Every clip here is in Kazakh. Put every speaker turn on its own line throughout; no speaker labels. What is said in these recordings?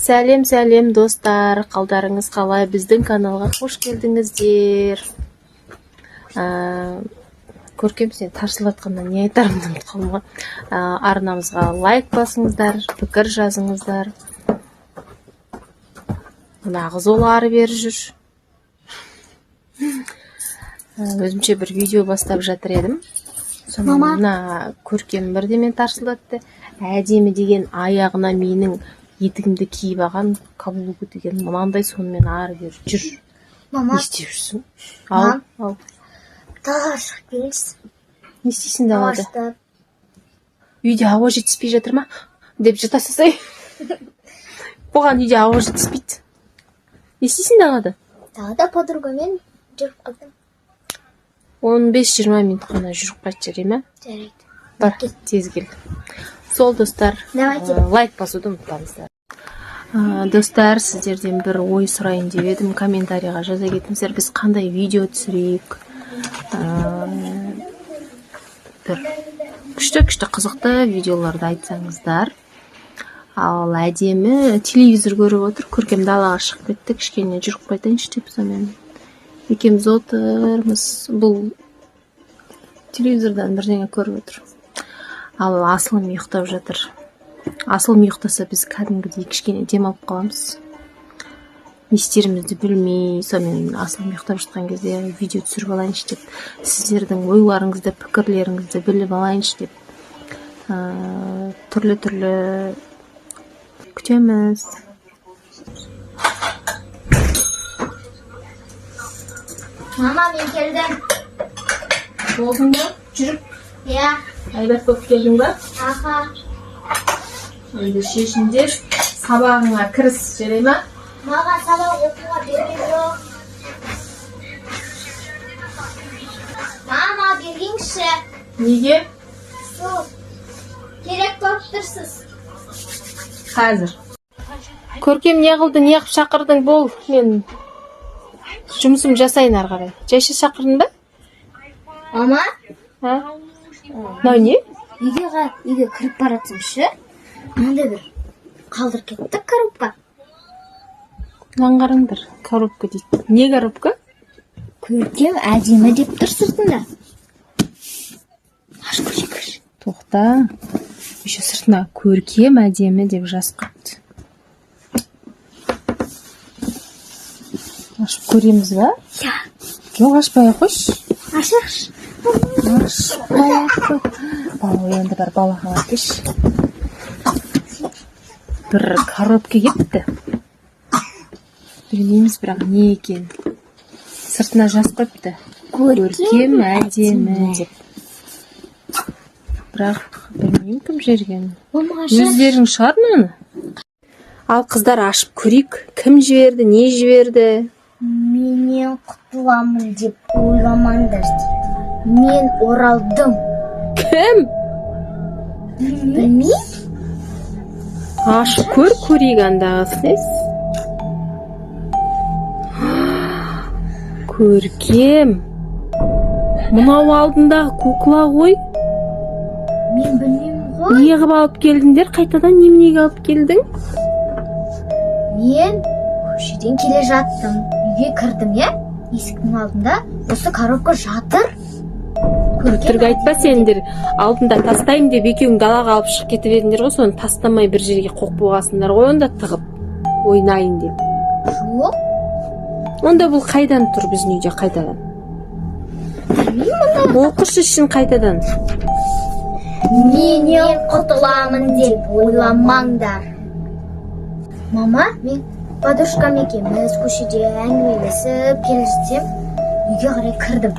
Сәлем, сәлем, достар! Қалдарыңыз қалай? Біздің каналға қош келдіңіздер. Көркем, сен тарсылдатқанда не айтарымды ұмытып қалдым ғой. Арнамызға лайк басыңыздар, пікір жазыңыздар. Мына қыз ол ары бері жүр. Өзімше бір видео бастап жатыр едім. Сонымен
Мама.
мына Көркем бірдеме тарсылдатты. Әдемі деген аяғына менің етігімді киіп алған, каблугі деген мынандай, сонымен ары бері жүр.
Мама,
Не істеп жүрсің? Ал,
Мам.
ал.
Далаға шығып келіңізші.
Не істейсің далада?
Ағашта.
Үйде ауа жетіспей жатыр ма? Деп жата салсай. Бұған үйде ауа жетіспейді. Не істейсің далада?
Далада подругамен жүріп қалдым.
15-20 минут қана жүріп қайт, жарай ма?
Жарайды.
Бар, тез кел. Сол, достар,
Давайте.
Лайк басуды ұмытпаңыздар. Достар, сіздерден бір ой сұрайын деп едім. Комментарийға жаза кетіңіздер. Біз қандай видео түсірейік? Бір күшті күшті қызықты видеоларды айтсаңыздар. Ал Әдемі телевизор көріп отыр. Көркем далаға шығып кетті. Кішкене жүріп қайтайыншы деп, сонымен екеуміз отырмыз. Бұл телевизордан бірдеңе көріп отыр. Ал Асылым ұйықтап жатыр. Асылым ұйықтаса, біз кәдімгідей кішкене демалып қаламыз. Не істерімізді білмей, сонымен Асылым ұйықтап жатқан кезде видео түсіріп алайыншы деп, сіздердің ойларыңызды, пікірлеріңізді біліп алайыншы деп, түрлі түрлі күтеміз.
Мама, мен келдім.
Болдың ба жүріп?
Иә.
Әйбат болып келдің ба?
Аха.
Енді шешіндер, сабағыңа кіріс, жарай ма?
Маған сабақ оқуға берген жоқ. Мама, бергеңші.
Неге?
Су. Керек болып тұрсыз.
Қазір. Көркем, не қылды, не қылып шақырдың? Бол, мен жұмысым жасайын ары қарай. Жайша шақырдың ба?
Мама,
А, мынау не?
Үйге кіріп баратсам ше, мынандай бір қалдырып кетті коробка.
Мынаны қараңдар, коробка дейді. Не коробка?
Көркем, әдемі деп тұр сыртында. Аш көрейікші.
Тоқта, еще сыртына «көркем, әдемі» деп жазып қойыпты. Ашып көреміз ба?
Иә.
Жоқ, ашпай ақ қойшы.
Ашайықшы.
Ашпай ақ қой. Бала оянды, бар, балаға әкеші. Бір коробка келіпті, білмейміз бірақ не екенін. Сыртына жазып қойыпты «көркем, әдемі» деп, бірақ білмеймін кім жібергенін.
Мама, ашайықшы.
Өздерің шығар мынаны. Ал, қыздар, ашып көрейік, кім жіберді, не жіберді.
Менен құтыламын деп ойламаңдар дейді. Мен оралдым.
Кім?
Білмеймін.
Ашып көр, көрейік андағысын. Несі? Көркем, мынау алдындағы кукла ғой.
Мен білмеймін ғой.
Не қылып алып келдіңдер қайтадан? Неменеге алып келдің?
Мен көшеден келе жаттым. Үйге кірдім, иә? Есіктің алдында осы коробка жатыр.
Өтірік айтпа. Сендер алдында тастаймын деп екеуің далаға алып шығып кетіп едіңдер ғой. Соны тастамай бір жерге қойып қойғансыңдар ғой онда, тығып ойнайын деп.
Жоқ.
Онда бұл қайдан тұр біздің үйде қайтадан?
Білмеймін.
Оқышы ішін қайтадан.
Менен құтыламын деп ойламаңдар. Мама, мен подружкам екеуміз көшеде әңгімелесіп келе жатсам, үйге қарай кірдім.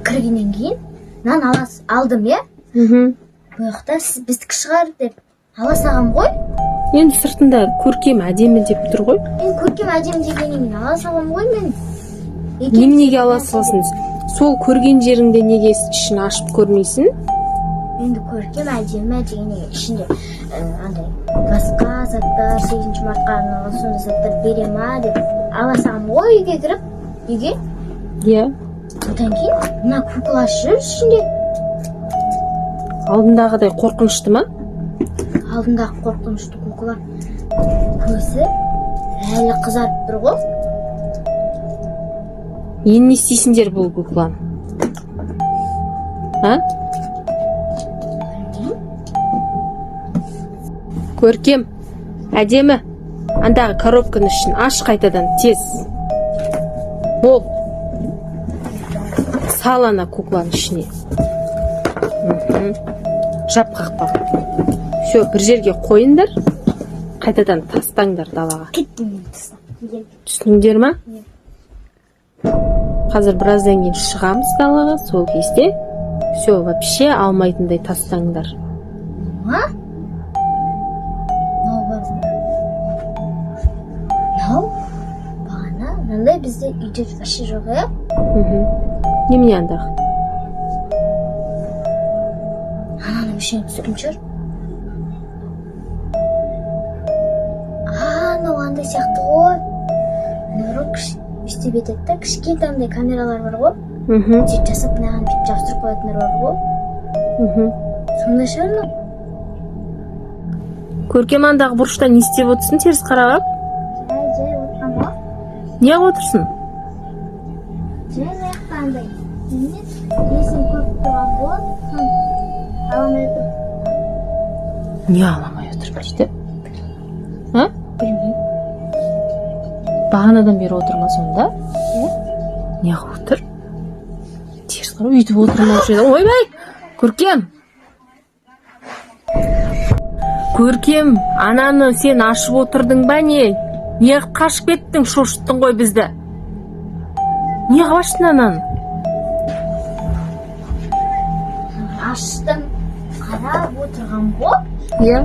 Кіргеннен кейін мынаны алдым, иә?
Мхм.
Бұл жақта сіз біздікі шығар деп ала салғам ғой.
Енді сыртында «көркем, әдемі» деп тұр ғой.
Мен «көркем, әдемі» дегеннен кейін ала салғам ғой мен.
Неменеге ала саласың? Сол көрген жеріңде неге ішін ашып көрмейсің?
Енді «көркем, әдемі» дегеннен ішінде андай басқа заттар, 8 мартқа арналған сондай заттар бере ма деп ала салғам ғой үйге кіріп, үйге.
Иә.
Одан кейін мына кукла жүр ішінде.
Алдындағыдай қорқынышты ма?
Алдындағы қорқынышты кукла. Көзі Төбесі әлі қызарып тұр ғой.
Енді не істейсіңдер бұл кукланы, а? Көркем, Әдемі, андағы коробканың ішін аш қайтадан, тез бол, сал ана кукланың ішіне. Жап қақпағын. Все, бір жерге қойыңдар, қайтадан тастаңдар далаға.
Кеттім мен тастап.
Түсіндіңдер ма?
Иә.
Қазір біраздан кейін шығамыз далаға, сол кезде все, вообще алмайтындай тастаңдар.
Ма? Мынау бар ғой. Мынау бағана мынандай бізде үйде вообще жоқ, иә?
Немене андағы?
Ананың ішіне түскен шығар. А, анау андай сияқты ғой. Ана бар ғой, өйстіп етеді да, кішкентай андай камералар бар ғой. Сөйтіп жасап, мынаған бүйтіп жабыстырып қоятындар бар ғой. Сондай шығар мынау.
Көркем, андағы бұрышта не істеп отырсың, теріс қарап алып?
Жай жай отырған ғой.
Не қылып отырсың?
Жай мына жақта андай немене несін көріп тұрған ғой, соны ала алмай отырып.
Не ала алмай отырмын дейді, а?
Білмеймін.
Бағанадан бері отыр ма сонда?
Иә.
Не қылып отыр, теріс қарап өйтіп отыр ма осы жерде? Ойбай, Көркем, Көркем, ананы сен ашып отырдың ба? Не, неғып қашып кеттің? Шошыттың ғой бізді. Не қылып аштың ананы?
Аштым, қарап отырған ғой.
Иә.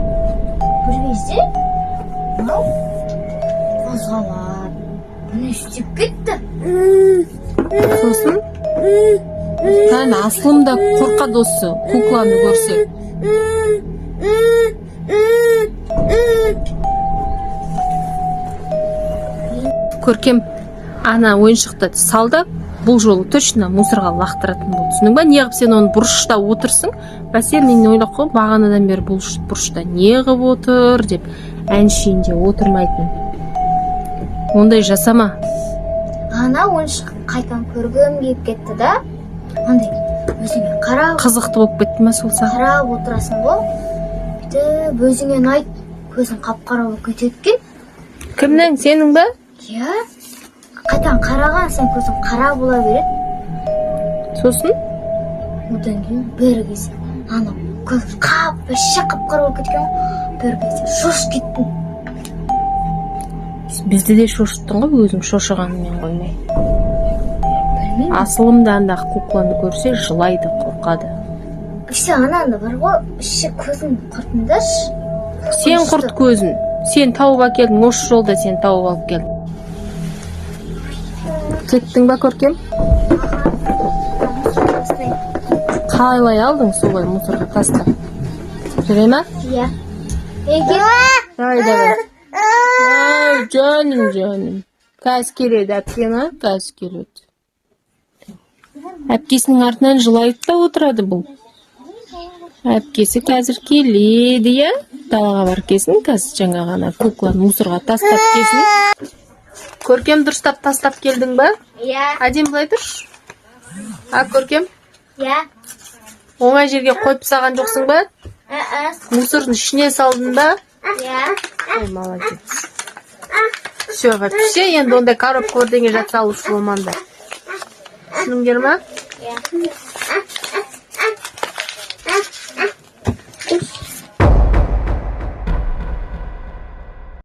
Бір кезде мынау қозғалып, бұны істеп кетті.
Сосын кәне, Асылым да қорқады осы кукланы көрсе. Көркем, ана ойыншықты сал да, бұл жолы точно мусорға лақтыратын бол, түсіндің ба? Неғып сен оны бұрышта отырсың? Бәсе, мен ойлап қойдым, бағанадан бері бұл бұрышта не қылып отыр деп, әншейінде отырмайтын. Ондай жасама.
Ана ойыншық қайтадан көргім келіп кетті да, андай өзіңе қарап.
Қызықты болып кетті ма сол саған?
Қарап отырасың ғой бүйтіп, өзіңе ұнайды, көзің қап қара болып кетеді екен.
Кімнің, сенің ба?
Иә, қайтадан қараған сайын көзің қара бола береді.
Сосын?
Одан кейін бір кезде анау көз қап, вообще қап қара болып кеткен ғой, бір кезде шошып кеттім.
Бізді де шошыттың ғой өзің шошығанымен қоймай.
Білмеймін.
Асылым да андағы кукланы көрсе, жылайды, қорқады.
Все, ананы бар ғой, вообще көзін құртыңдаршы.
Сен құрт көзін, сен тауып әкелдің осы жолда, сен тауып алып келдің. Кеттің ба, Көркем? Қалай алдың, солай мусорға таста, жарай ма?
Иә. Неге?
Давай, давай. Ай, жаным, жаным, қазір келеді әпкең, а? Қазір келеді. Әпкесінің артынан жылайды да отырады бұл. Әпкесі қазір келеді, иә? Далаға барып келсін қазір, жаңа ғана кукланы мусорға тастап келсін. Көркем, дұрыстап тастап келдің ба?
Иә.
Әдемі, былай тұршы, а, Көркем?
Иә.
Оңай жерге қойып тастаған жоқсың ба?
Ә-ә.
Мусордың ішіне салдың ба?
Иә.
Ой, молодец. Все, вообще енді ондай коробка бірдеңе жатса, алушы болмаңдар, түсіндіңдер ма?
Иә.